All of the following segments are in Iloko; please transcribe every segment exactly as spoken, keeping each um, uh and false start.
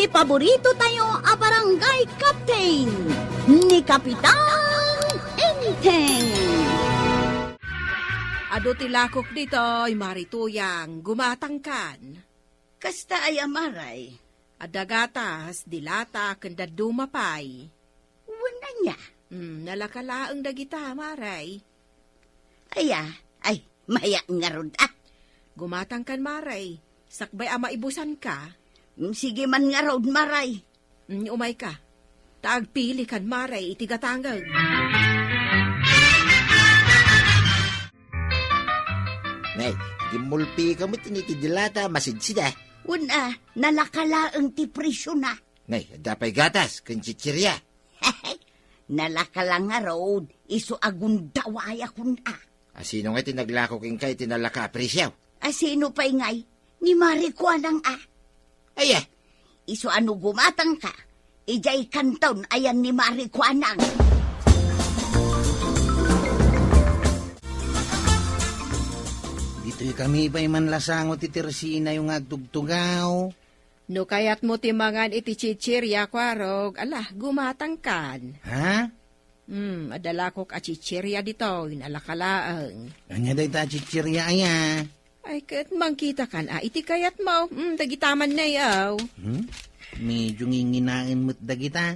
Paborito tayo a barangay captain, ni Kapitan Enteng. Adu ti lakok ditoy, Mari Tuyang, gumatangkan. Kasta aya, Maray? Adda gatas, dilata, ken dadduma pay. Wen ania? Hmm, nalaka laeng dagita, Maray. Aya, ay, mayat ngarud, ah. Gumatangkan, Maray. Sakbay a maibusanka. Mm, sige man ngarud, Maray. Mm, umayka. Ta agpilikan, Maray, iti gatangem. Nay, gimmulpika met iti dilata, masidsida. Wen a, nalaka laeng ti presiona. Nay, adda pay gatas, ken chichiria. Nalaka la ngarud, isu a gundawayakon a. Asino ngay ti naglako kenka iti nalaka a presio? Asino pay ngay? Ni Mari Kuanang a. Aya? Isu a no gumatangka, idiay kanton ayan ni Mari Kuanang. Ditoy kami pay manlasango ti tersinayo nga agtugtugaw. No kayatmo ti mangan iti chichiria, Kuarog, ala, gumatangkan. Ha? Hmm, adda lakok a chichiria ditoy, nalaka laeng. Ania dayta a chichiria aya? Ay, ket mangkitakan a iti kayatmo. Hmm, dagita man nayaw. Hmm? Medyo nginginaen met dagita.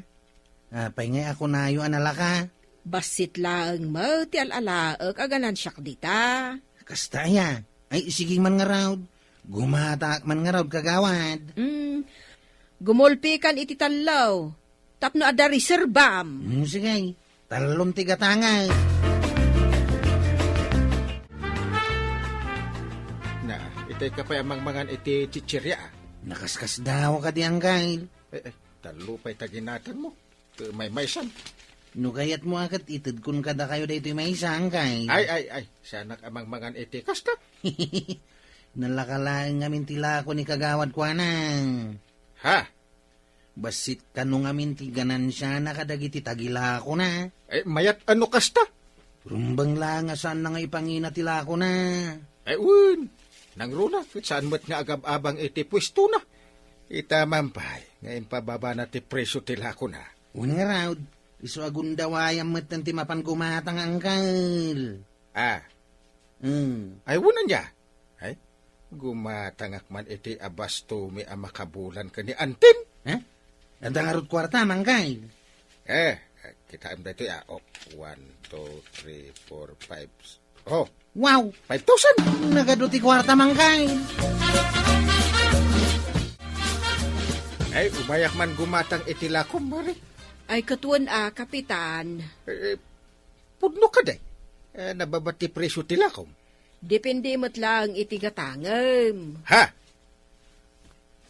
Apay ngay a kunayo a nalaka? Bassit laeng met ti al-alaek a ganansiak dita. Kasta aya? Ay, sige man ngarud. Gumatangak man ngarud, kagawad. Mm. Gumulpikan iti tallo. Tapno adda reserbam. Mm, sige. Tallom ti gatangak. Na, itay ka pay a mangmangan iti chichiria, ah. Nakaskasdaaw kadi, Angkel. Eh, eh, tallo pay ta ginatangmo. Ket maymaysan. No kayatmo a ket itedkon kadakayo daytoy maysa, Angkel. Ay, ay, ay. Saanak a mangmangan iti kasta. Nalaka laeng ngamin ti lako ni Kagawad Kuanang. Ha? Bassit kano ngamin ti ganansiana kadagiti tagilakona. Eh, mayat a no kasta? Rumbeng laeng a saanna nga ipangina ti lakona. Eh, wen. Nangruna, ket saan met nga agab-abang iti puestona. Ita man pay nga impababana ti presio ti lakona. Wen ngarud, isu a gundawayam metten ti mapan gumatang, Angkel. Ah. Hmm. Ay, wen ania? Ay, gumatangak man iti abastomi a makabulan ken ni Antin. Eh? Adda ngarud kuarta, Angkel? Eh, kitaem daytoy, ah. Oh, one, two, three, four, five. Oh. Wow! Five thousand! Nagadu ti kuarta, Angkel. Ay, umayak man gumatang iti lakom, Mari. Ay, ket wen a, Kapitan. Eh, eh, pudno kadi? Eh, nababa ti presyo ti lakom. Depende met laeng iti gatangem. Ha?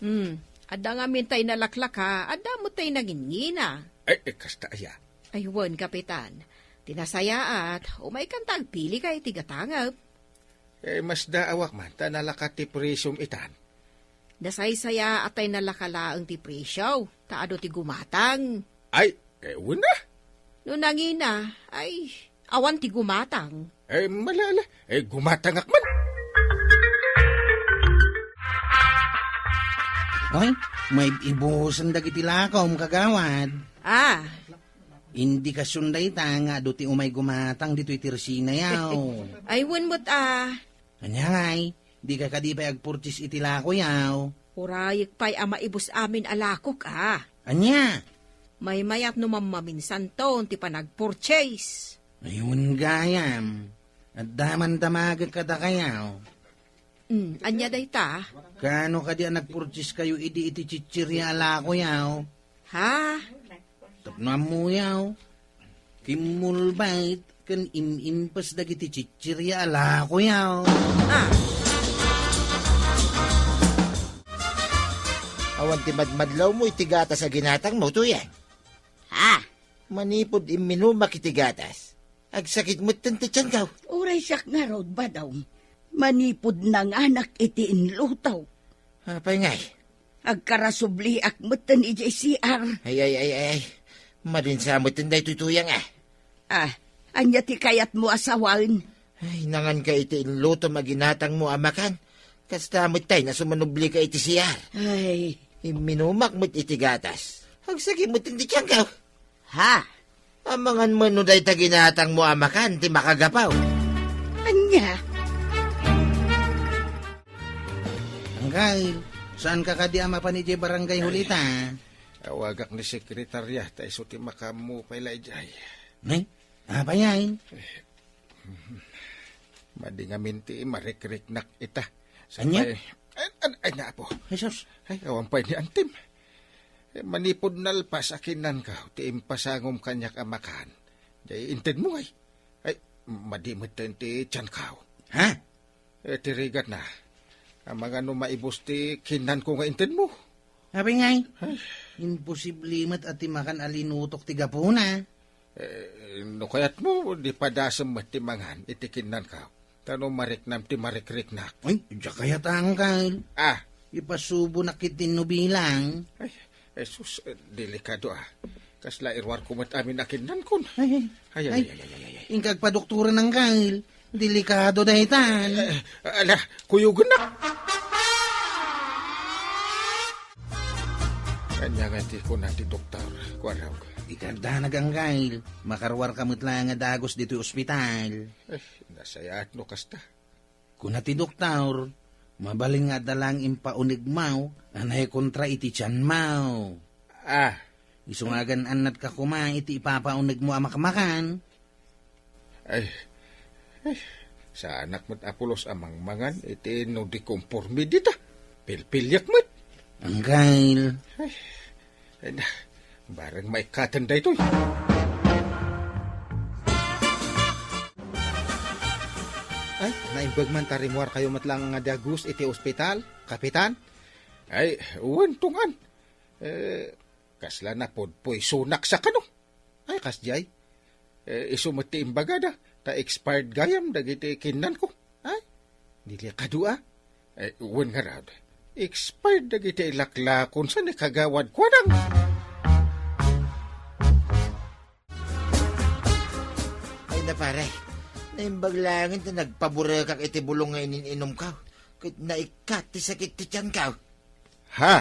Hmm, adda ngamin tay nalaklaka, adda met tay nangingina. Ay, eh, kasta aya? Ay, wen, Kapitan. Ti nasayaat, umaykan ta agpilika iti gatangem. Eh, masdaawak man, ta nalaka ti presyom itan. Nasaysayaat tay nalaka laeng ti presyo, ta adu ti gumatang. Ay, eh, wen a. No nangina, ay, awan ti gumatang. Eh, malala. Eh, gumatangak man. Oy, may ibusen dagiti lakom, kagawad. Ah. Indikasyon dayta nga adu ti umay gumatang ditoy tersinayaw. Ay, wen met a. Ania ngay? Dika kadi pay agpurchase iti lakoyaw? Urayek pay a maibus amin a lakok a. Ania? Maymayat no mammaminsanton ti panagpurchase. Ay, wen gayam. Adda man damagek kadakayaw. Hmm, ania dayta? Kaano kadi a nagpurchase kayo idi iti chichirya a lakoyaw? Ha? Tapno ammoyaw. Kimmulbait ken im-impes dagiti chichirya a lakoyaw. Ah. Awan ti madmadlawmo iti gatas a ginatangmo, Tuyang. Ha? Manipud imminumak iti gatas, agsakit metten ti tianko. Uray siak ngarud, Badong. Manipud nanganak iti inluto. Apay ngay? Agkarasubliak metten idiay C R. Ay, ay, ay, ay. Madinsa metten daytoy, Tuyang a. Ah, ania ti kayatmo a sawen? Ay, nanganka iti inlutom a ginatangmo a makan. Kasta met tay nasumanublika iti C R. Ay, Imminumak met iti gatas. Agsakit met ti tianko. Ha? Amangan met no dayta ginatangmo a makan ti makagapu. Ania? Angkel, saan ka kadi a mapan idiay barangay Julita? Awagak ni sekretaria ta isu ti makaammo pay la idiay. Ne? Apay ay? Madi ngamin ti marikriknak ita. Ania? Ay, ay, ay, na, apo. Jesus. Ay, awan pay ni antim. Eh, manipud nalpas a kinnanko ti impasangom kaniak a makan. Jay, intedmo ngay. Ay, madi met ti tianko. Ha? Eh, ti rigatna. Amangan no maibus ti kinnanko nga intedmo. Apay ngay? Ay. Imposible met a ti makan a linutok ti gapuna. Eh, no kayatmo, di padasem met ti mangan iti kinnanko. Ta no mariknam ti marikriknak. Ay, diak kayat, angkel. Ah. Ipasubonak iti nubilang. Ay, Jesus, eh, delikado, ah. Kasla iruarko met amin a kinnankon. Ay, ay. Ay, ay, ay, ay, ay, ay, ay. Inka agpadoktoran, angkel. Delikado daytan. Eh, ala, kuyogennak. Ania nga ti kuna ti doktor, Kuarog? Dika agdanag, angkel. Makaruarka met laeng a dagus ditoy ospital. Eh, nasayaat no kasta. Kuna ti doktor, mabalin nga adda laeng impaunegmo a naikontra iti tianmo. Ah. Isu nga agan-annatka koma iti ipapaunegmo a makmakan. Ay, ay, saanak met a pulos a mangmangan iti no di komporme dita. Pilpiliak met. Angkel. Ay, ay na, bareng maikkaten daytoy. Ay, naimbag man ta rimmuarkayo met laeng nga dagus iti ospital, Kapitan? Ay, wen, tungan. Eh, kasla napudpuysonak sa kano. Ay, kasdiay. Eh, isu met ti imbagada, ta expired gayam dagiti kinnanko. Ay, delikado a. Eh, wen ngarud, expired dagiti laklakon sa ni Kagawad Kuanang. Ay na, pare, naimbag laengen ti nagpaburekak iti bulong nga inin-inumko. Ket naikkat ti sakit ti tianko. Ha?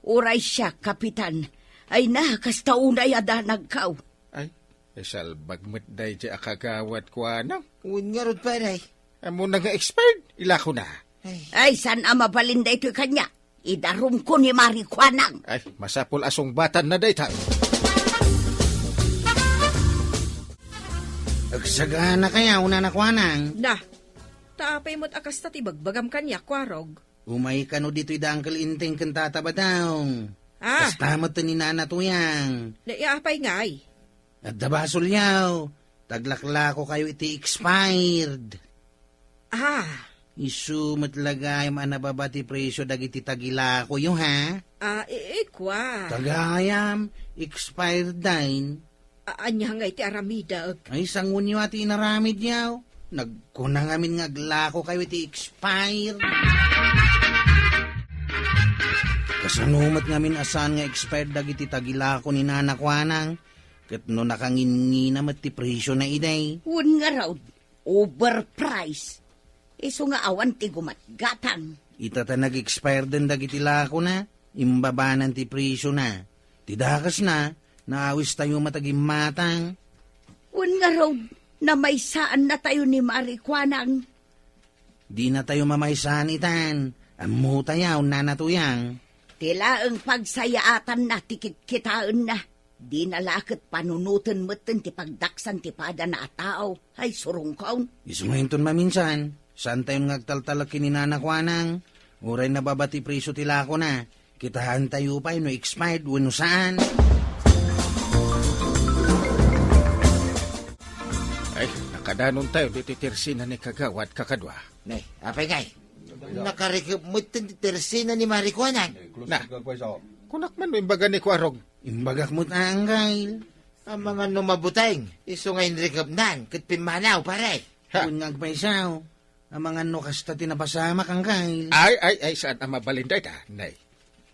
Uray siak, Kapitan. Ay na, kasta unay a danagko. Ay, isalbag met daydiay a Kagawad Kuanang. Wen ngarud, pare. Ammona nga expired, ilakona. Ay. Ay, saan a mabalin daytoy kaniak? Idarumko ni Mari Kuanang. Ay, masapul a sungbatanna dayta. Agsagana kaya, Nana Kuanang? Na, ta apay met a kasta ti bagbagam kaniak, Kuarog? Umay kano ditoy da Uncle Enteng ken Tata Badong. Ah. Kasta met ni Nana Tuyang. Naiapay ngay? Adda basolyo. Taglaklakokayo iti expired. Ah. Isu met la gayam a nababa ti presio dagiti tagilakoyo, ha? Ah, i-, ikua. Tagayam, expired dayn. A-, ania ngay ti aramidek? Ay, sanguanyo a ti inaramidyo. Nagkuna ngamin nga aglakokayo iti expired. Kasano met ngamin a saan nga expired dagiti tagilako ni Nana Kuanang? Ket no nakangingina met ti presiona idi? Wen ngarud, overprice. Isu nga awan ti gumatgatang. Ita ta nag-expire den dagiti lakona, imbabanan ti presiona. Ti dakesna, naawistayo met a gimmatang. Wen ngarud, namaysaannatayo ni Mari Kuanang. Dinatayo mamaysaan itan. Ammotayo, Nana Tuyang. Ti laeng pagsayaatanna ti kitkitaenna. Dina la ket panunoten metten ti pagdaksan ti padana a tao. Ay, surungkon. Isu nga inton maminsan, saantayon nga agtaltalek ken ni Nana Kuanang, uray nababa ti presio ti lakona. Kitaentayo pay no expired wenno saan. Ay, nakadanontayo ditoy tersina ni Kagawad, kakadua. Nay, apay ngay? Nakarikep met ti tersina ni Mari Kuanang. Na. Kunak man no imbaga ni Kuarog. Imbagak met, Angkel. Amangan no mabuteng, isu nga inrikepnan ket pimmanaw, pare. Ha? Wen nga agpaysaw, amangan no kasta ti napasamak, Angkel. Ay, ay, ay, saan a mabalin dayta, nay?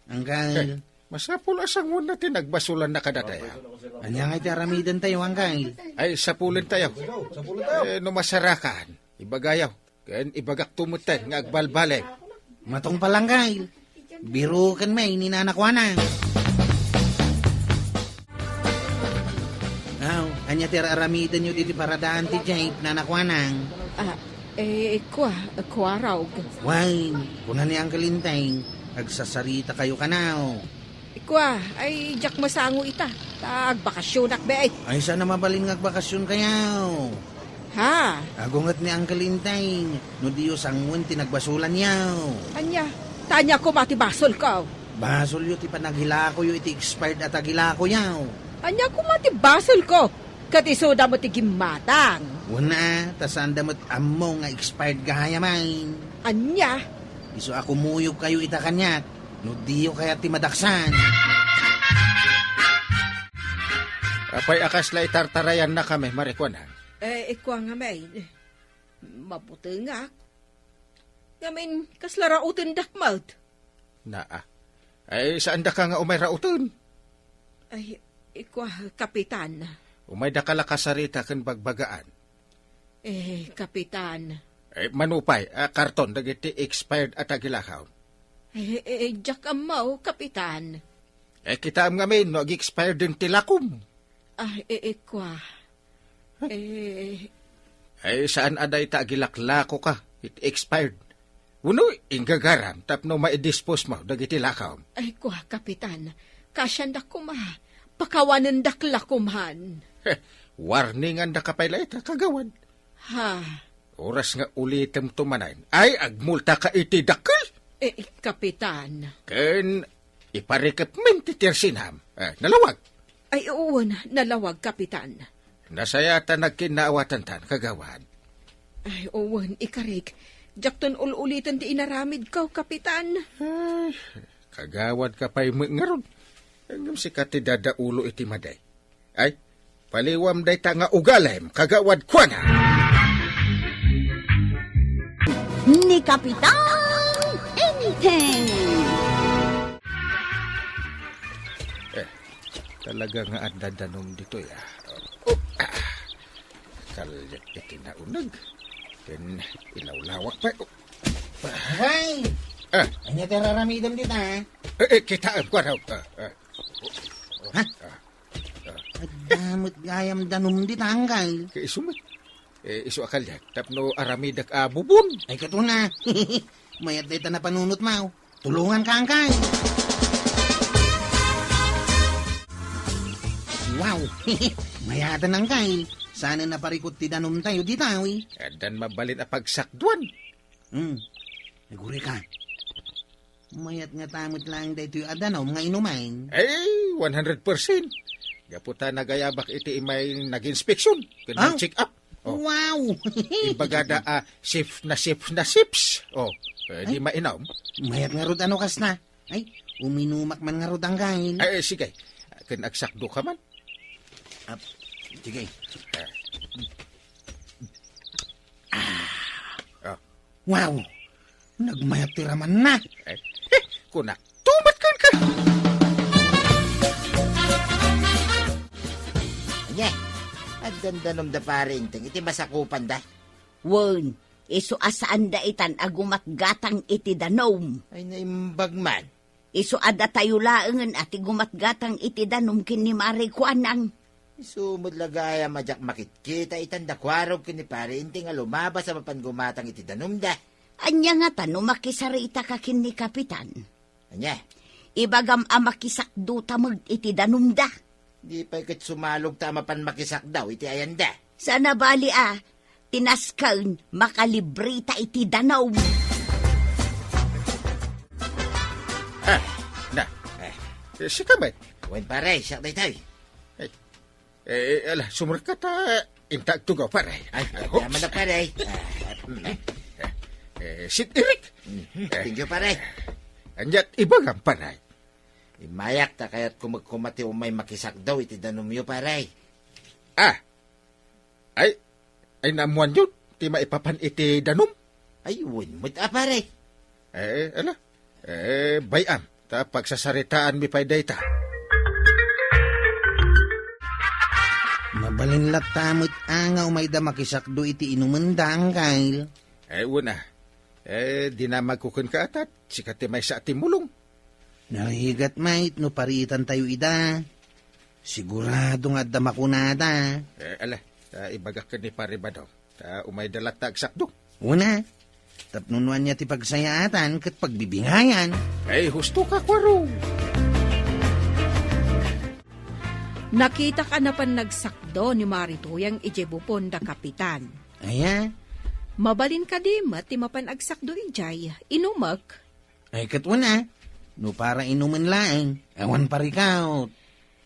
Angkel. Eh, masapul a sanguanna ti nagbasolanna kadatayo. Ania nga iti aramidentayo, Angkel? Ay, sapulentayo. Eh, no masarakan, ibagayo. Ken ibagakto metten nga agbalbaliw. Matungpal, Angkel. Biruken met ni Nana Kuanang. Aw, ania ti ar-aramidenyo ditoy paradaan ti jeep, Nana Kuanang? Ah, eh, kua, kuarog. Wen, kuna ni Uncle Enteng, agsasaritakayo kano. Kua, ay, diak masango ita, ta agbakasyonak, be, ay. Ay, saan a mabalin nga agbakasyon kayo? Ha? Agunget ni Uncle Enteng, no diyo sangoen ti nagbasolanyo. Ania? Ta ania koma ti basolko? Basolyo ti panagilakoyo iti expired a tagilakoyo. Ania koma ti basolko? Ket isuda met ti gimmatang. Wen a, ta saanda met ammo nga expired gayam. Ania? Isu a kumuyogkayo ita kaniak, no diyo kayat ti madaksan. Apay a kasla itartarayannakami, Mare Kuanang? Eh, kua ngamin, mabutengak. Ngamin, kasla raotendak met. Naa. Ay, saandaka nga umay raoten? Ay, kua, Kapitan. Umaydaka la kasarita ken bagbagaan. Eh, Kapitan. Eh, mano pay a karton dagiti expired a tagilakaw? Eh, eh, diak ammo, Kapitan. Eh, kitaem ngamin no ag-expired ti lakom. Ah, eh, eh, kua. Eh. Ay, saan a dayta agilaklakoka iti expired? Wenno, inggagaram tapno maidispose mo dagiti lakawm? Ay, kua, Kapitan. Kasiandak koma. Pakawanendak la koman. Heh, warningandaka pay la ita, kagawad. Ha? Oras nga ulitemto manen, ay agmultaka iti dakkel. Eh, Kapitan. Ken iparikepmen ti tersinam. Eh, nalawag. Ay, wen, nalawag, Kapitan. Nasayaat a nagkinnaawatantan, kagawad. Ay, wen, ikarik. Diakton ul-uliten ti inaramidko, Kapitan. Ay, kagawadka pay met ngarud. Ngem sika ti dadaulo iti madi. Ay, paliwam dayta nga ugalim, kagawad kuana. Ni Kapitan Enteng. Eh, talaga nga adda danum ditoy, ah. Oh, ah. Kaliat iti nauneg. Ken ilawlawak pay. Oh. Ay! Ah. Ania ti raramidem dita, ah? Eh, eh, kitaem, kuana. Ah, ah. Ha? Ah. Adda met gayam danum dita, Angkal. Kaisu met. Eh, isu a kaliat, tapno aramidek a bubon. Ay, katuna. Mayat dayta napanunotmo. Tulonganka, Angkal. Wow. Mayatan, Angkal. Saan a naparikut ti danumtayo dita, wi? Addan mabalin a pagsakduan. Hmm. Nagurika. Mayat ngata met laeng daytoy a danum nga inumen. Ay, one hundred percent. Gapu ta nagayabak iti immay nag-inspeksyon ken Ah? nag-check up. Oh. Wow! Imbagada a safe na safe na sips. Oh, eh, di Ay? mainom. Mayat ngarud ano kasna? Ay, uminumak man ngarud, Angkal. Ay, eh, sige. Ken agsakdoka man. Ap, sige. Ah. Ah. Wow! Nagmayat ti ramanna. Eh, eh, kunak, tumat kenka. Ania, addan danumda, Pare Enteng, iti masakupanda? Wen, isu a saanda itan a gumatgatang iti danum. Ay, naimbag man. Isu a datayo laengen a ti gumatgatang iti danum ken ni Mare Kuanang. Isu met la gayam a diak makitkita itan da Kuarog ken ni Pare Enteng a lumabas a mapan gumatang iti danumda. Ania ngata no makisaritaka ken ni Kapitan? Ania? Ibagam a makisakdota met iti danumda. Di pay ket sumalogta a mapan makisakdaw iti ayanda. Saan a bali a, ti nasken, makalibreta iti danum. Ah, na. Eh. Eh, sika met? Wen, pare, siak daytoy. Ay. Eh, eh, ala, sumrekka ta inta agtugaw, pare. Ay, Oh, yaman na, pare. Ah, mm. Eh, eh, sit irik. Mhm. Eh. Thank you, pare. Aniat ibagam, pare? Immayak ta kayatko met koma ti umay makisakdaw iti danumyo, pare. Ah, Ay, ay, naammoanyo ti maipapan iti danum? Ay, wen met a, pare. Eh, ala. Eh, bay-am, ta pagsasaritaanmi pay dayta. Mabalin latta met a nga umayda makisakdo iti inumenda, Angkal. Eh, wen a. Eh, dinamagko kenka, atat, sika ti maysa a timmulong. Narigat met no paritantayo ida. Sigurado nga adda makunada. Eh, ala, ta ibagak ken ni Pare Badong. Ta umayda latta agsakdo. Una, tapno no ania ti pagsayaatan ket pagbibingayan. Ay, husto ka, Kuarog. Nakitak a napan nagsakdo ni Mari Tuyang idiay bubon da Kapitan. Aya? Mabalin kadi met ti mapan agsakdo idiay inumek? Ay, ket una, no para inumen laeng, awan parikaw.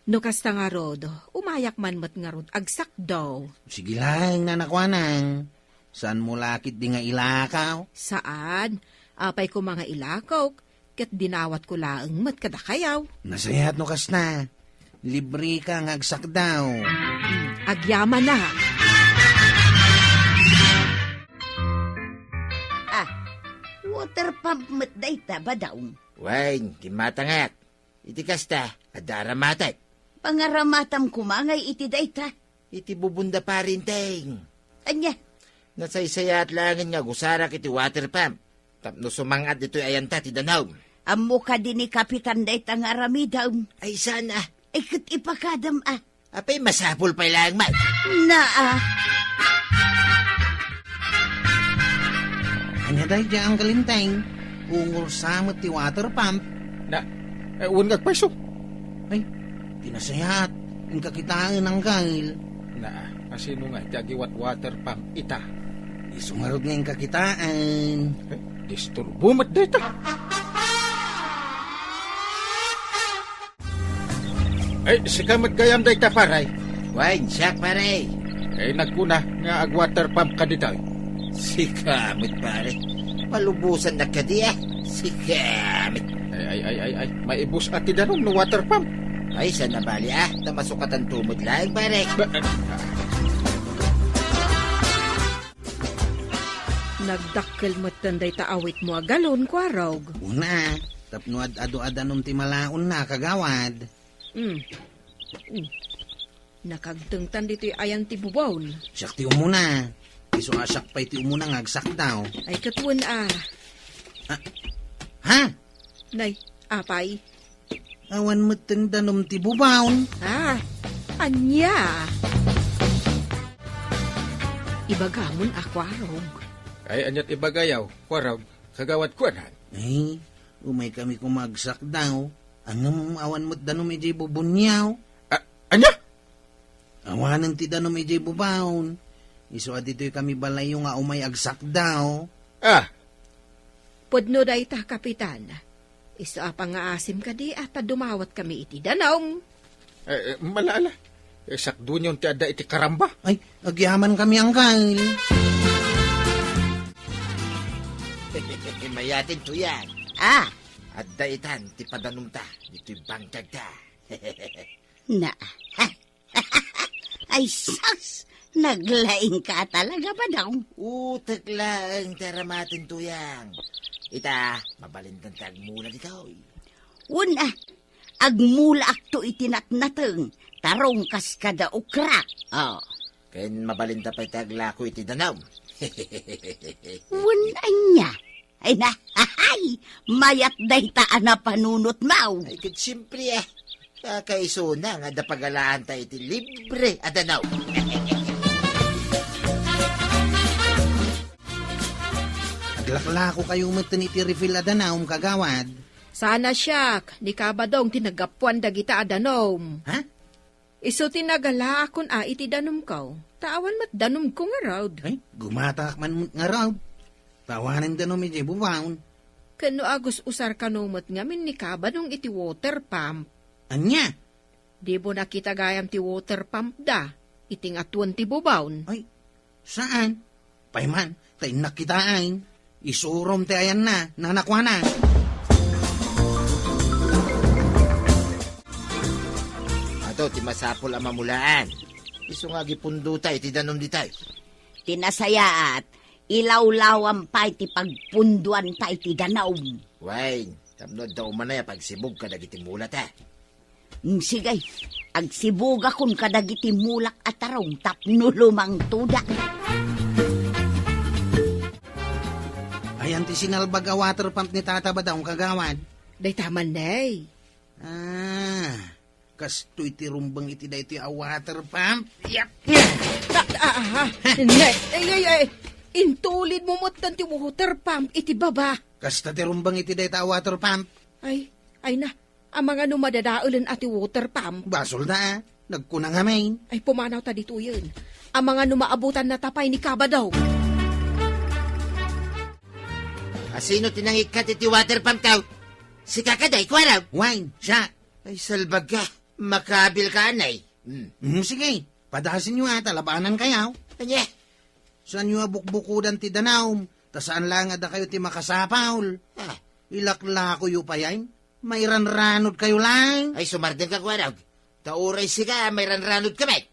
No kasta ngarud, umayak man met ngarud agsakdo. Sige laeng, nanakuanang. Saanmo la ketdi nga ilakaw? Saan. Apay koma nga ilakawk, ket dinawatko laeng met kadakayaw. Nasayaat no kasta. Libre ka nga agsakdaw. Hmm, agyamanak. Ah, water pump met dayta, Badong. Wen, kimmatangak. Iti kasta, adda aramatek. Pangaramatam koma ngay iti dayta. Iti bubon da Pare Enteng. Ania? Nasaysayaat laengen nga agusarak iti water pump. Tapno sumang-at ditoy ayanta ti danum. Ammo kadi ni Kapitan dayta nga aramidem? Ay, saan a? Ay, ket ipakadam a. Apay, masapul pay laeng met. Naa. Ania daydiay, Uncle Enteng? Ungol sa met ti water pump. Na, eh, wen nga agpayso. Ay, ti nasayaat. Inka kitaen, Uncle. Na, asino nga ti agiwat water pump ita? Isu ngarud nga inka kitaen. Eh, disturbo met dayta. Ay, sika met gayam dayta, pare. Wen, siak, pare. Ay, nagkuna nga ag-water pump ka ditoy. Sika met, pare. Palubosannak kadi, a. Sika met. Ay, ay, ay, ay, ay. Maibus a ti danum no water pump. Ay, saan a bali, a. Ta masukatanto met laeng, pare. Ba-, Nagdakkel metten dayta awitmo a galon, Kuarog. Una, tapno ad-adu a danum ti malaonna, kagawad. Mm. Mm. Nakagtengtan ditoy ayan ti bubon. Siak ti umuna. Isu a siak pay ti umuna nga agsakdaw. Ay, ket wen a. Ah. Ha? Nay, apay? Awan metten danum ti bubon. Ah, ania? Ibagamon a, Kuarog. Ay, aniat ibagayaw, Kuarog? Kagawad kuanan. Ay, umay kami koma agsakdaw. Ngem awan met danum idiay bubonyo. A-, ania? Awanen ti danum idiay bubon. Isu a ditoy kami balayyo nga umay agsakdaw. Ah. Pudno dayta, Kapitan. Isu a pangngaasim kadi a ta dumawat kami iti danum. Eh, eh, mala, ala. Eh, sakdonyon ti adda iti karamba. Ay, agyaman kami, Angkal. Mayatin to yan. Ah. Adda itan ti padanumta ditoy bangkagta. Na. Ay, sus! Naglaing ka talaga, Badong. Utek laeng ti aramaten, Tuyang. Ita, mabalintan ti agmula ditoy. Wen a, agmulaakto iti natnateng, tarong kas kada ukrak. Oh. Ken mabalinta pay ti aglako iti danum. Wen ania? Ay na, ay, mayat dayta a napanunotmo. Ay, ket siempre, eh. Kakaisuna nga adda pagalaanta iti libre a danum. Aglaklako kayo metten iti refill a danum, kagawad. Sana siak, ni Kabadong ti naggapuan dagita a danum. Ha? Isu ti nagalaakon a iti danumko, ta awan met danumko ngarud. Ay, gumataak man met ngarud. Ta awanen danum idiay bubon. Ken no agus-usar kano met ngamin ni Kabadong iti water pump. Ania? Dimo nakita gayam ti water pump da, iti ngatuen ti bubon? Ay, saan? Pay man, ta innak kitaen. Isurom ti ayanna, nanakuana. Ato ti masapul a mamulaan. Isu nga agipundota iti danum ditoy. Ti nasayaat, ilawlawam pay ti pagpundoanta iti danum. Wen, tapno adda umanay a pagsibug kadagiti mulata. Mm, sige, agsibugakon kadagiti mulak a tarong tapno lumangtoda. Ayan ti sinalbag a water pump ni Tata Badong, kagawad. Dayta man, ne. Ah, kastoy ti rumbeng iti daytoy a water pump. Yap! Ah, ah, ah, ne. Ay, ay, ay. Intulidmo metten ti water pump iti baba. Kasta ti rumbeng iti dayta a water pump. Ay, ay na. Amangan no madadaelen a ti water pump. Basolda, ah. Nagkuna ngamin. Ay, pumanawta ditoyen. Amangan no maabutanna ta pay ni Kabadaw. Asino ti nangikkat iti water pump, kaw? Sika kadi, Kuwarog? Wen, siak. Ay, salbagka. Makabilka, anay. Hmm. Hmm, sige. Padasenyo, ah, ta labanankayo. Ania? Saanyo a bukbukodan ti danum, ta saan laeng a dakayo ti makasapul. Ah. Ilaklakoyo payen. Mairanranodkayo laeng. Ay, sumardengka, Kuwarog. Ta uray sika, mairanranodka met.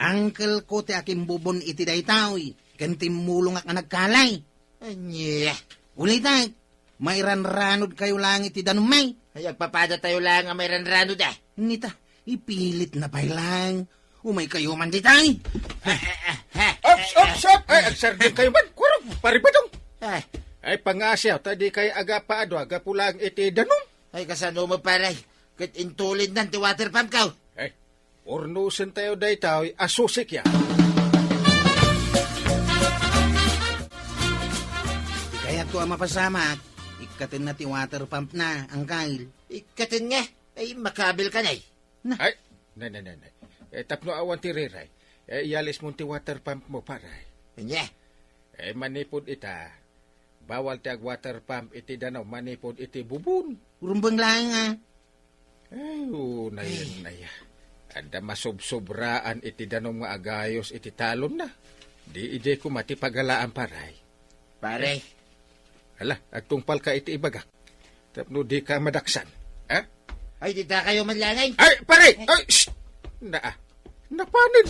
Angkelko ti akimbubon iti daytoy, ken timmulongak a nagkalay. Ania? Ulitek, mairanranodkayo laeng iti danummi. Ay, agpapadatayo laeng a mairanranod, ah. Nita, ipilitna pay laeng. Umaykayo man ditoy. Ah, ah, ah, ah, Ops, ops, ops! Ay, agsardengkayo man, Kuwarog, Pare Badong. Ah. Ay, pangngaasim, ta dikay agapaadua gapu laeng iti danum. Ay, kasano met, pare? Ket intulidnan ti water pump, kaw? Ay, urnosentayo daytoy a susikian. Kayatko a mapasamak, ikkatenna ti water pumpna, Angkel. Ikkaten nga? Ay, makabilka, ne. Na. Ay, ne, ne, ne, ne. Eh, tapno awan ti riray. Eh, ialismon ti water pumpmo, pare. Ania? Eh, manipud ita, bawal ti agwater pump iti danum manipud iti bubon. Rumbeng laeng, ah. Ay, unayen, ay. Adda masubsobraan iti danum nga agayos iti talonna. Di idiay koma ti pagalaan, pare. Pare. Ala, agtungpalka iti ibagak. Tapno dika madaksan. Ha? Ay, dita kayo man laeng. Ay, pare! Ay, shh! Naa. Napanen.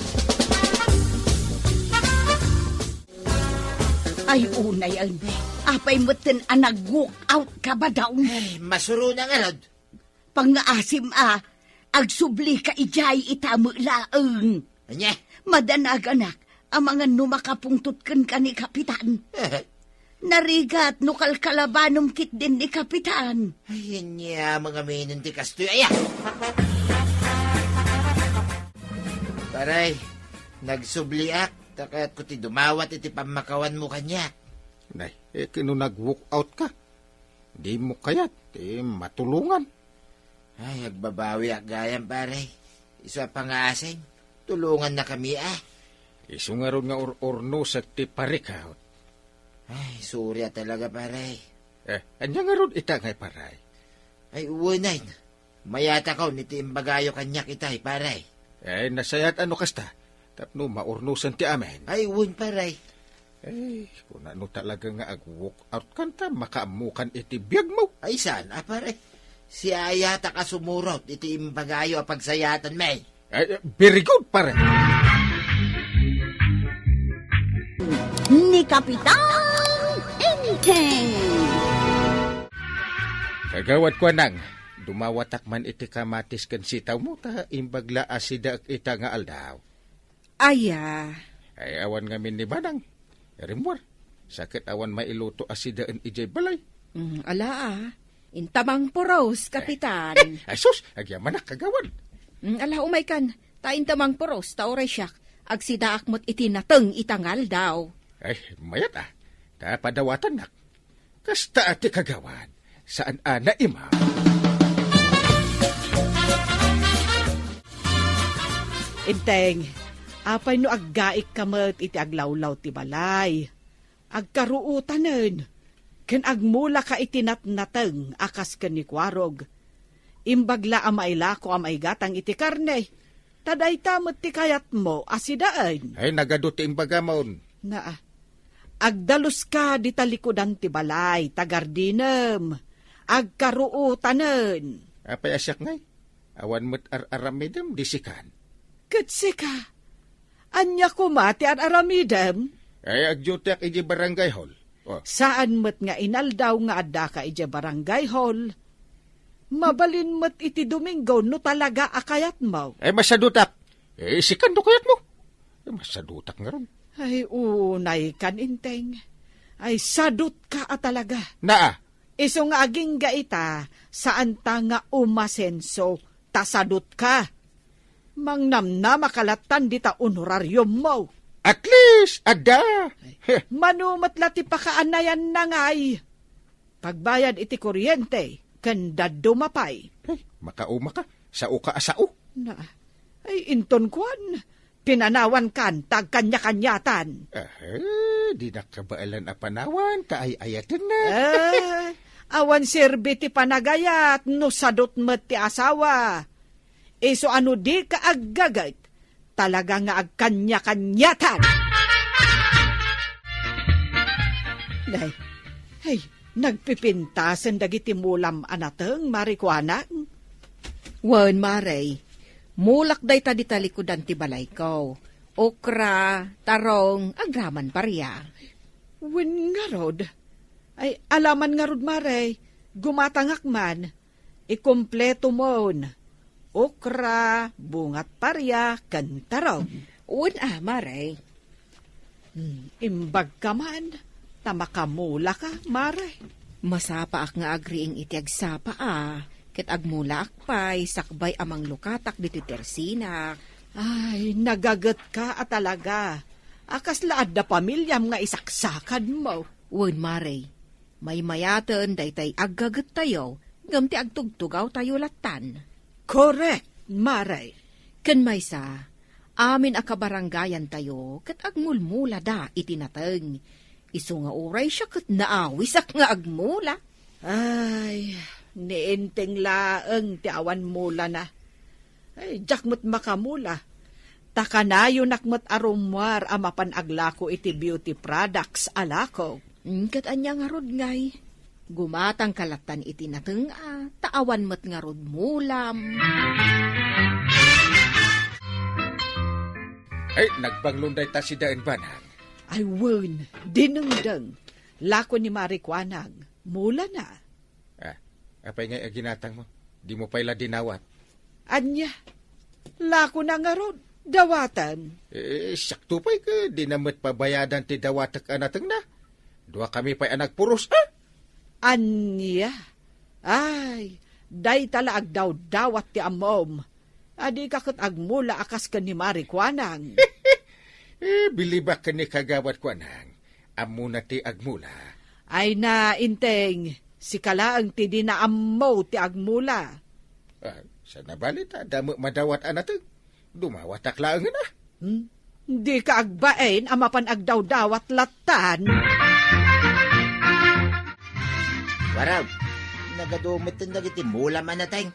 Ay, unayen. Apay metten a nag-walk out ka ba daw? Ay, masuruna ngarud. Pangngaasim a, agsublika idiay ita met laeng. Ania? Madanaganak, amangan no makapungtot kenka ni Kapitan. Eh. Narigat no kalkalabanem ketdin ni Kapitan. Ay, ania, mangaminen ti kastoy, aya! Pare, nagsubliak, ta kayatko ti dumawat iti pammakawanmo kaniak. Nay, eh, ket no nag-walk out ka, dimo kayat ti matulongan. Ay, agbabawiak gayam, pare. Isu a pangngaasim, tulongannakami, a. Isu ngarud nga ur-urnosek ti parikut. Ay, sorry a talaga, pare. Eh, ania ngarud ita ngay, pare? Ay, wen, ay. Mayatakaw iti imbagayo kaniak itay, pare. Eh, nasayaat no kasta. Tapno maurnosen ti amin. Ay, wen, pare. Eh, kuna no talaga nga ag-walk out kan ta, makaammokan iti biagmo. Ay, saan a, pare? Siayatak a sumurot iti imbagayo a pagsayaatanmi. Eh, very good, pare. Ni Kapitan Enteng. Kagawad Kuanang, dumawatak man iti kamatis ken sitawmo ta imbag la a sidaek ita nga aldaw. Aya. Ay, awan ngamin ni Banang. Rimmuar, sa ket awan mailuto a sidaen idiay balay. Mm, ala, a. Inta mangpuros, Kapitan. Eh, eh, ay sus, agyamanak, kagawad. Mm, ala, umaykan. Ta inta mangpuros, ta uray siak, agsidaak met iti nateng ita nga aldaw. Ay, mayat, a. Ta padawatannak. Kasta ti kagawad, saan a naima. Enteng, apay no aggaikka met iti aglawlaw ti balay? Agkaruotanen, ken agmulaka iti natnateng a kas ken ni Kuarog. Imbag la a mailako a maigatang iti karne, ta dayta met ti kayatmo a sidaen. Ay, nagadu ti imbagamon. Naa. Agdaluska dita likudan ti balay, ta gardinem. Agkaruotanen. Apay a siak ngay? Awan met ar-aramidem, di sikan. Ket sika? Ania koma ti ar-aramidem? Ay, agdiotiak idiay barangay hall. Oh. Saan met nga inaldaw nga addaka idiay barangay hall? Mabalin met iti Domingo no talaga a kayatmo. Ay, masadutak. Eh, sikan no kayatmo. Ay, masadutak ngarud. Ay, unay kan, Enteng. Ay, sadutka a talaga. Naa, Isu nga agingga ita, saanta nga umasenso, ta sadutka. Mangnamnama ka lattan dita honorariommo. At least, adda. Mano met la ti pakaanayanna ngay? Pagbayad iti kuryente, ken dadduma pay. Ay, makauma ka. Sao ka a sao. Na, ay, inton kuan, pinanawan kan ta agkanya-kanyatan. Eh, di nakabaelan a panawan, kaay-ayatenna. Eh, awan serbi ti panagayat no sadut met ti asawa. Isu a no di ka aggaget, talaga nga agkanya-kanyatan. Nay, hey, nagpipintasen dagiti mulam a nateng, Mari Kuanang? Wen, Mare. Mulak dayta dita likudan ti balayko. Okra, tarong, agraman paria. Wen ngarud? Ay, alaman ngarud, Mare. Gumatangak man. Ikumpleto mon. Okra, bungat paria, ken tarong. Wen a, Mare. Hmm, imbag ka man, ta makamula ka, Mare. Masapaak nga agriing iti agsapa a, ket agmulaak pay sakbay a manglukatak ditoy tersinak. Ay, nagaget ka a talaga. A kasla adda pamiliam nga isaksakadmo. Wen, Mare. Maymayaten daytay aggagettayo ngem ti agtugtugawtayo lattan. Korek, Mare. Ken maysa, amin a kabarangayantayo ket agmulmulada iti nateng. Isu nga uray siak ket naawisak nga agmula. Ay, ni Enteng laeng ti awan mulana. Ay, diak met makamula. Ta kanayonak met a rummuar a mapan aglako iti beauty products a lakok. Mm, ket ania ngarud ngay? Gumatang ka lattan iti nateng a, ta awan met ngarud mulam. Ay, nagbanglon dayta si Daen Banag. Ay, wen, dinengdeng. Lako ni Mari Kuanang, mulana. Ah, apay ngay a ginatangmo? Dimo pay la dinawat. Ania? Lakona ngarud, dawaten. Eh, sakto pay ket dina met pabayadan ti dawatek a natengna. Duakami pay a nagpuros, ah? Ania? Ay, dayta la agdawdawat ti ammom. A dika ket agmula a kas ken ni Mari Kuanang. Eh, bilibak ken ni Kagawad Kuanang. Ammona ti agmula. Ay na, Enteng, sika laeng ti dina ammo ti agmula. Ah, saan a bali ta adda met madawat a nateng? Dumawatak laengen a. Hmm? Dika agbain a mapan agdawdawat lattan. Warag, nagadu metten dagiti mulam a nateng.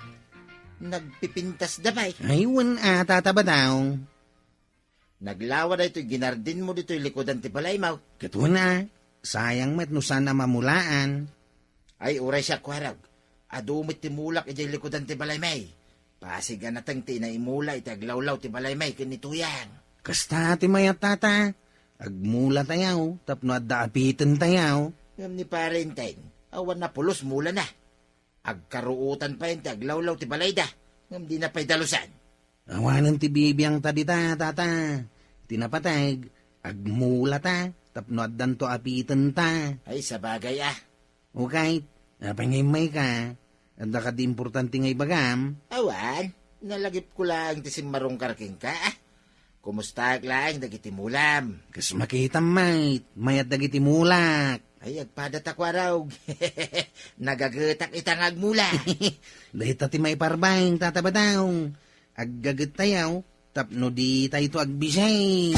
Nagpipintasda pay. Ay, wen a, Tata Badong. Naglawa daytoy ginardinmo ditoy likudan ti balaymo. Ket wen a, sayang met no saan a mamulaan. Ay, uray siak, Warag. Adu met ti mulak idiay likudan ti balaymi. Pasig a nateng ti inaimula iti aglawlaw ti balaymi ken ni Tuyang. Kasta ti mayat, Tata. Agmulatayo tapno adda apitentayo. Ngem ni Pare Enteng, awan a pulos mulana. Agkaruotan pay ti aglawlaw ti balayda, ngem dina pay dalusan. Awanen ti bibiangta dita, Tata. Ti napateg, agmulata tapno addanto apitenta. Ay, sabagay a. Okay, apay nga immayka? Adda kadi importante nga ibagam? Awan, nalagipko laeng ti simmarungkar kenka, a. Kumustaak laeng dagiti mulam? Kas makitam met, mayat dagiti mulak. Ay, agpadatak, Warag. Nagagetak ita nga agmula. Dayta ti maiparbaeng, Tata Badong. Aggagettayo tapno ditayto agbisay.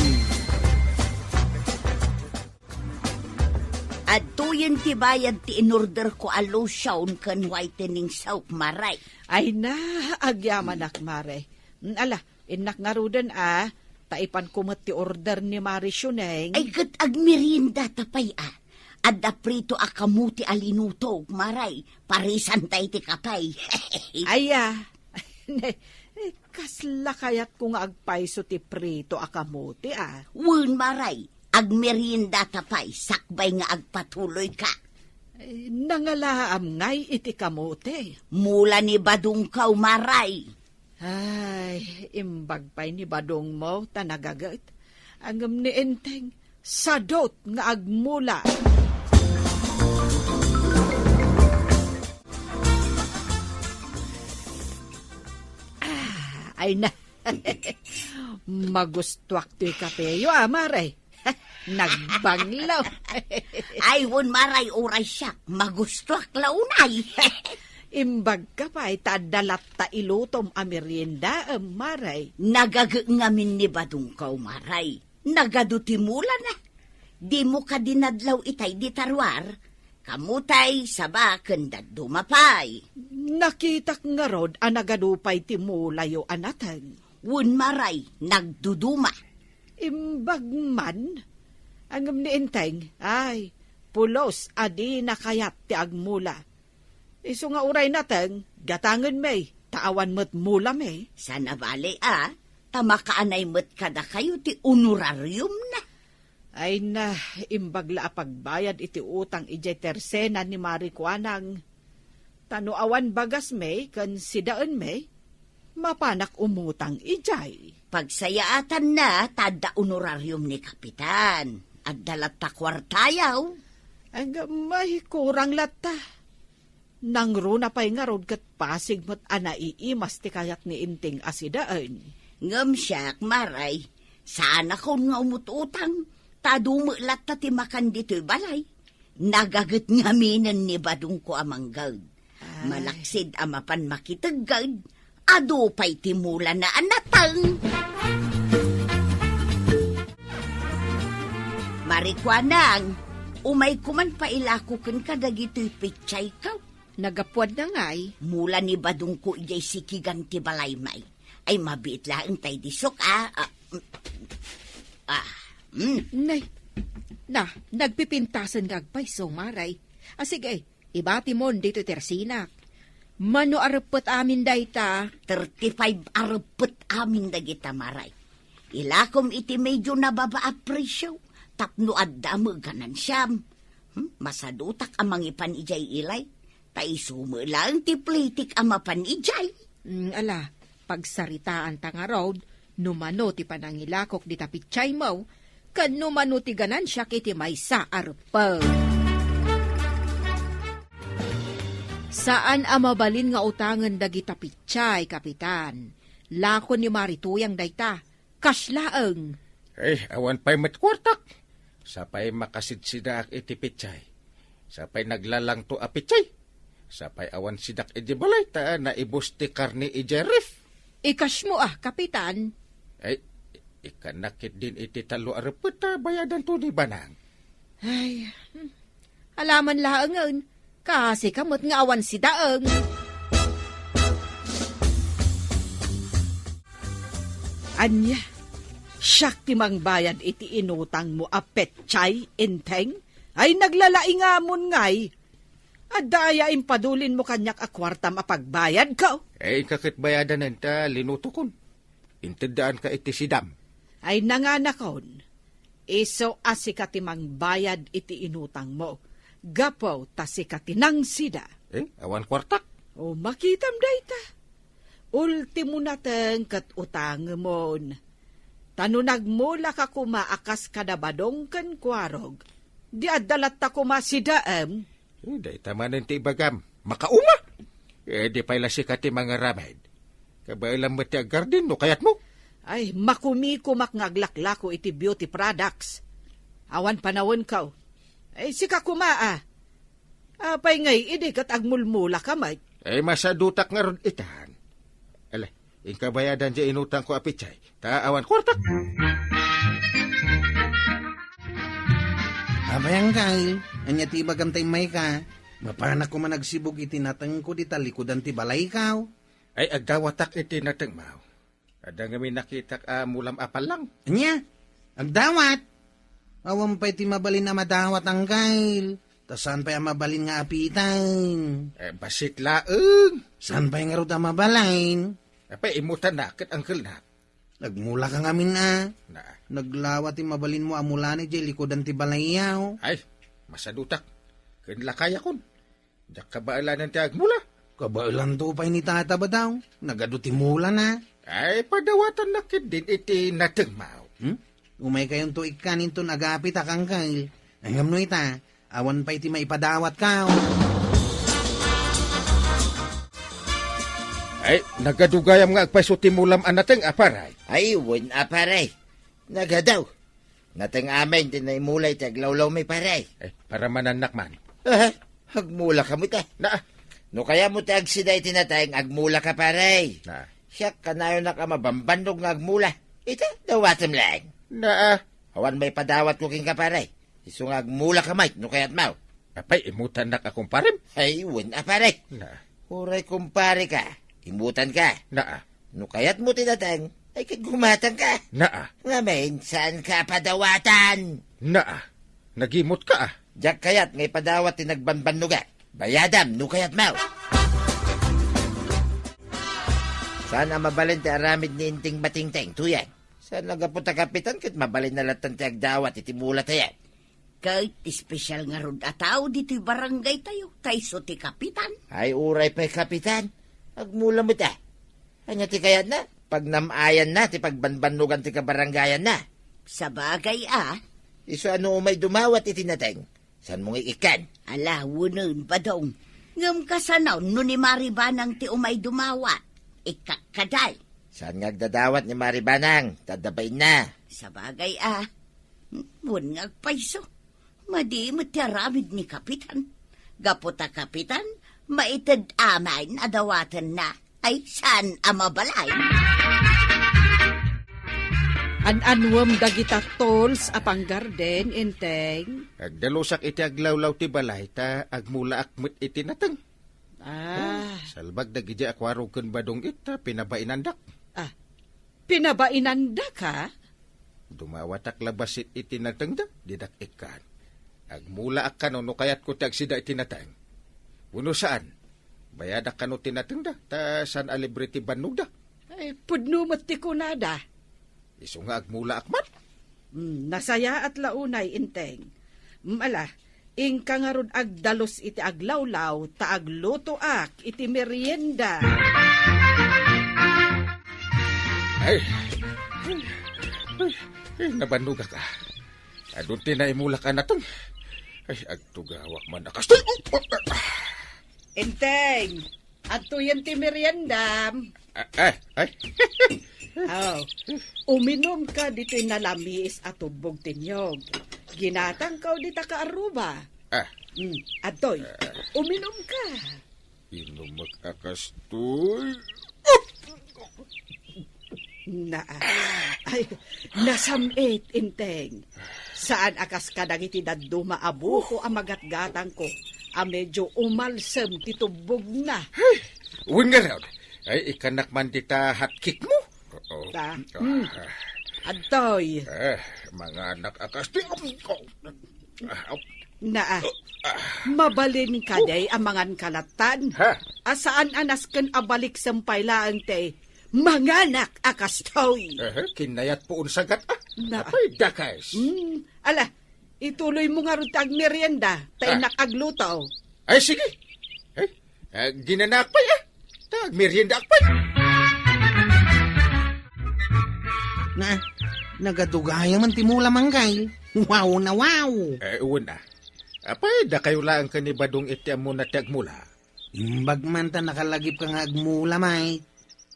Adtoyen ti bayad ti inorderko a lotion ken whitening soap, Mare. Ay na, agyamanak, Mare. Mm, ala, innak ngaruden a, ta ipanko met ti order ni Mare Shuneng. Ay, ket agmeriendata pay a. Adda prito a kamote a linutog, Mare. Parisan tay ti kape. Aya, ne, kasla kayatko nga agpayso ti prito a kamote a. Wen, Mare, agmeriendata pay sakbay nga agpatuloyka. Eh, nangalaam ngay iti kamote. Mula ni Badongko, Mare. Ay, imbag pay ni Badongmo ta nagaget. Ngem ni Enteng, sadot nga agmula. Ay na, magustuak toy kapeyo, a, Mare. Nagbanglo. Ay, wen, Mare, uray siak, magustuak la unay. Imbagka pay ta adda latta ilutom a meriendaem, Mare. Nagaget ngamin ni badongko, Mare. Nagadu ti mulana. Dimo kadi nadlaw itay dita ruar? Kamutay, saba ken dadduma pay. Nakitak ngarud a nagadu pay ti mulayo a nateng. Wen, Mare, nagduduma. Imbag man. Ngem ni Enteng, ay, pulos a dina kayat ti agmula. Isu nga uray nateng, gatangenmi, ta awan met mulami. Saan a bale a, ta makaanay met kadakayo ti honorariumna. Ay na, imbag la a pagbayad iti utang idiay tersena ni Mare Kuanang. Ta no awan bagasmi ken sidaenmi, mapanak umutang idiay. Pagsayaatanna ta adda honorarium ni Kapitan. Adda latta kuartayo. Ay, nga, may kurang latta. Nangruna pay ngarud ket pasig met a naiimas ti kayat ni Enteng a sidaen. Ngem siak, Mare, saanakon nga umut-utang, ta adu met latta ti makan ditoy balay. Nagaget ngaminen ni badongko a mangged. Ay. Malaksid a mapan makitegged, adu pay ti mulana a nateng. Mare Kuanang, umayko man pailako kenka dagitoy pitsayko. Nagapuadna ngay? Mula ni badongko idiay sikigan ti balaymi. Ay, mabiit laeng tay disok, a. A, mm, a, mm. Nay, na, nagpipintasen nga agpayso, Mare. A, sige, ibatimon ditoy tersinak. Mano a reppet amin dayta? Thirty-five a reppet amin dagita, Mare. Ilakom iti medyo nababa a presyo, tapno adda met ganansiam. Hmm? Masadutak a mangipan idiay ilay. Ta isu met laeng ti plitik a mapan idiay. Mm, ala, pagsaritaanta ngarud, no mano ti panangilakok dita pitsaymo, ken no mano ti ganansiak iti maysa a reppet. Saan a mabalin nga utangen dagita pitsay, Kapitan. Lako ni Mare Tuyang dayta. Kas laeng. Eh, awan pay met kuartak. Sapay makasidsidaak iti pitsay. Sapay naglalangto a pitsay. Sapay awan sidak iti balay ta naibus ti karne idiay ref. Ikasmo a, Kapitan. Ay, ikana ketdin iti tallo a reppet ta bayadanto ni Banang. Ay, hmm. Alaman laengen, kasika met nga awan sidaeng. Ania, siak ti mangbayad iti inutangmo a petsay, Enteng? Ay, naglalaingamon ngay. Adda aya impadulinmo kaniak a kuartam a pagbayadko? Eh, inka ket bayadanen ta linutokon. Inteddaanka iti sidam. Ay, nanganakon, isu a sika ti mangbayad iti inutangmo, gapu ta sika ti nangsida. Eh, awan kuartak? O, makitam dayta. Ultimo nateng ket utangemon. Ta no nagmulaka koma a kas kada badong ken kuarog, di adda latta koma sidaem. Eh, dayta manen ti ibagam. Makauma! Eh, di pay la sika ti mangaramed. Kabaelam met ti aggardin no kayatmo. Ay, makumikomak nga aglaklako iti beauty products. Awan panawenko. Ay, sika koma a. Apay ngay idi ket agmulmulaka met? Ay, masadutak ngarud itan. Ala, inka bayadan diay inutangko a pitsay. Ta awan kuartak. Apay, Angkal, ania ti ibagam ta immayka? Mapanak koma agsibug iti natengko dita likudan ti balayko. Ay, agdawatak iti natengmo. Adda ngamin nakitak a mulam a pallang. Ania? Agdawat? Awan pay ti mabalin a madawat, Angkal. Ta saan pay a mabalin nga apitan? Eh, bassit laeng. Saan pay ngarud a mabalin? Apay, imutanna ket angkelna. Nagmulaka ngamin a. Na. Naglawa ti mabalinmo a mulana idiay likudan ti balayyo. Ay, masadutak. Ken lakayakon. Diak kabaelanen ti agmula. Kabaelanto pay ni Tata Badaw. Nagadu ti mulana. Ay, padawatannak ketdin iti natengmo. Hmm? Umaykayonto ikkan inton agapitak, Angkal. Ngem no ita, awan pay ti maipadawatko. Ay, nagadugayam nga agpayso ti mulam a nateng, a pare. Ay, wen, a pare. Nagadaw. Nateng amin ti naimula iti aglawlawmi, pare. Eh, para manannak man. Aha, agmula ka met, a. Na. No kayatmo ti agsida iti nateng, agmula ka, pare. Na. Siak, kanayonak a mabambannog nga agmula. Ita, dawatem laeng. Na, a. Awan maipadawatko kenka, pare. Isu nga agmula ka met no kayatmo. Apay, imutannak a kumparem? Ay, wen a, pare. Na. Uray kumpare ka, imutan ka. Na, a. No kayatmo ti nateng, ay ket gumatang ka. Na, a. Ngamin, saan ka padawatan? Na, a. Nagimut ka, a. Diak kayat nga ipadawat ti nagbanbannoga. Bayadam no kayatmo. Saan a mabalin ti aramid ni Enteng Matingteng, Tuyang? Saan a gapu ta kapitan ket mabalinna lattan ti agdawat iti mulatayo. Ket espesyal ngarud a tao ditoy barangaytayo, ta isu ti kapitan. Ay, uray pay kapitan. Agmula met, a. Ania ti kayatna? Pagnam-ayanna ti pagbanbannogan ti kabarangayanna. Sabagay, a. Isu a no umay dumawat iti nateng, saanmo nga ikkan? Ala, wenen, Badong. Ngem kasano no ni Mari Banang ti umay dumawat? Ikkak kadi. Saan nga agdadawat ni Mari Banang? Ta adda bainna. Sabagay, a. Wen nga agpayso. Madi met ti aramid ni Kapitan. Gapu ta Kapitan, maited amin a dawatenna. Ay, saan a mabalin? An-anuem dagita tools a panggarden, Enteng? Agdalusak iti aglawlaw ti balay ta agmulaak met iti nateng. Ah. Salbag dagidiay a kuarog ken Badong ita, pinabainandak. Ah, pinabainandaka? Dumawatak la bassit iti natengda, didak ikkan. Agmulaak kano no kayatko ti agsida iti nateng. Wenno saan, bayadak kano ti natengda, ta saan a libre ti bannogda. Ay, pudno met ti kunada. Isu nga agmulaak man. Mm, nasayaat la unay, Enteng. Mm, ala, inka ngarud agdalus iti aglawlaw ta aglutoak iti merienda. Ay, ay, ay, ay, nabannogak, a. Adun ti naimulak a nateng. Ay, agtugawak man a kastoy. Enteng, adtoyen ti meriendam. Ah, ah, ay. Oh, uminumka ditoy nalamiis a tubbog ti niyog. Ginatangko dita kaaruba. Ah. Mm, adtoy. Ah. Uminumka. Inumek a kastoy. Naa. Ay, nasam-it, Enteng. Saan a kas kadagiti dadduma a buko a magatgatangko a medyo umalsem ti tubbogna. Ay, wen ngarud. Ay, ikkanak man dita hot cake mo. Oo. Ta, ah, hmm. Adtoy. Eh, manganak a kastoy. Ah, Naa, mabalin kadi a mangan ka lattan? Ha? A saan a nasken a baliksem pay laeng ti manganak a kastoy. Eh, kinayat puon sagat, a. Naa. Apay, dakes. Hmm, ala, ituloymo ngarud ti agmerienda, ta Ah. innak agluto. Ay, sige. Ay, ah, ginanaak pay, a. Ta agmeriendaak pay. Na, nagadugayaman ti mula, Manggay. Wow na wow! Eh, wen, a. Apay, dakayo laeng ken ni Badong iti ammona ti agmula? Imbag man ta nakalagipka nga agmula, Mike.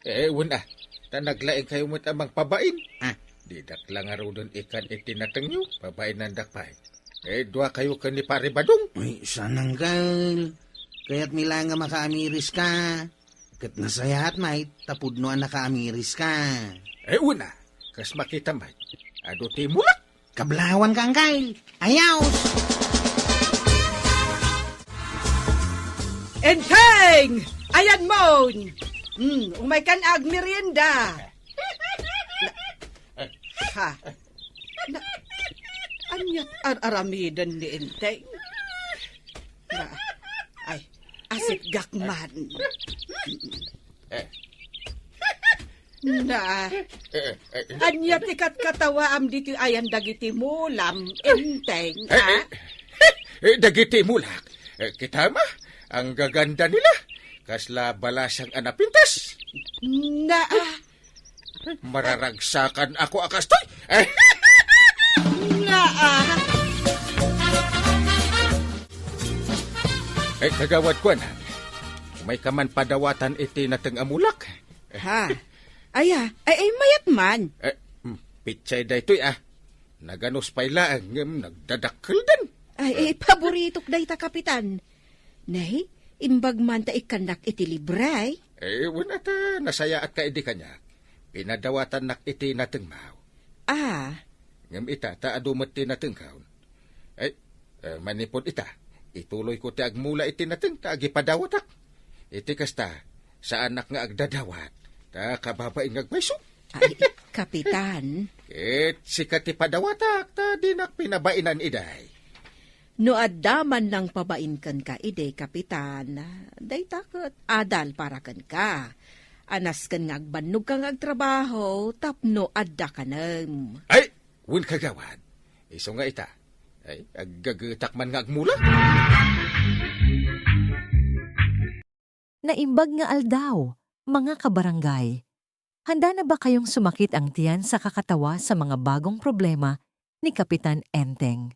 Eh, wen, a. Ta naglaingkayo met a mangpabain. Ah. Didak la ngaruden ikkan iti natengyo, pabainandak pay. Eh, duakayo ken ni Pare Badong. Ay, saan, Angkel. Kayatmi laeng nga makaamiriska. Ket nasayaat met, ta pudno a nakaamiriska. Eh, wen, a. Kas makita met, adu ti mulak. Kablawan ka, Angkel. Ayaw! Enteng! Ayanmon! Hmm, umaykan agmerienda. Ha? Na, aniat ar-aramiden ni Enteng? Na, ay, asitgak man. Eh. Na, Eh, eh, ania ti katkatawaam ditoy ayan dagiti mulam, Enteng, eh, a? Eh, eh, dagiti mulak. Eh, kitam, a? Ang gaganda nila. Kasla balasang a napintas. Na, a? Mararagsakan ako a kastoy. Eh. Naa. Eh, kagawad ko, anak. Mayka man padawatan iti nateng a mulak? Ha? Aya, ay, ay, mayat man. Eh, mm, pitsay daytoy, ah. Naganus pay laeng ngem nagdadakkelden. Ay, eh, paboritok dayta, Kapitan. Nay, imbag man ta ikkannak iti libre. Eh, wen ata, nasayaatka idi kaniak. Pinadawatannak iti natengmaw. Ah. Ngem ita, ta adu met ti natengkaw. Ay, eh, manipud ita, ituloyko ti agmula iti nateng ta agipadawatak. Iti kasta, saanak nga agdadawat, ta kababain nga agmayso. Ay, Kapitan. Ket sika ti padawatak, ta dinak pinabainan iday. No adda man nangpabain kenka idi, Kapitan, dayta ket adal para kenka. Anasken nga agbannogka nga agtrabaho tapno adda kanem. Ay, wen, kagawad. Isu nga ita. Ay, aggagetak man nga agmula. Naimbag nga aldaw, mga kabarangay. Handa na ba kayong sumakit ang tiyan sa kakatawa sa mga bagong problema ni Kapitan Enteng?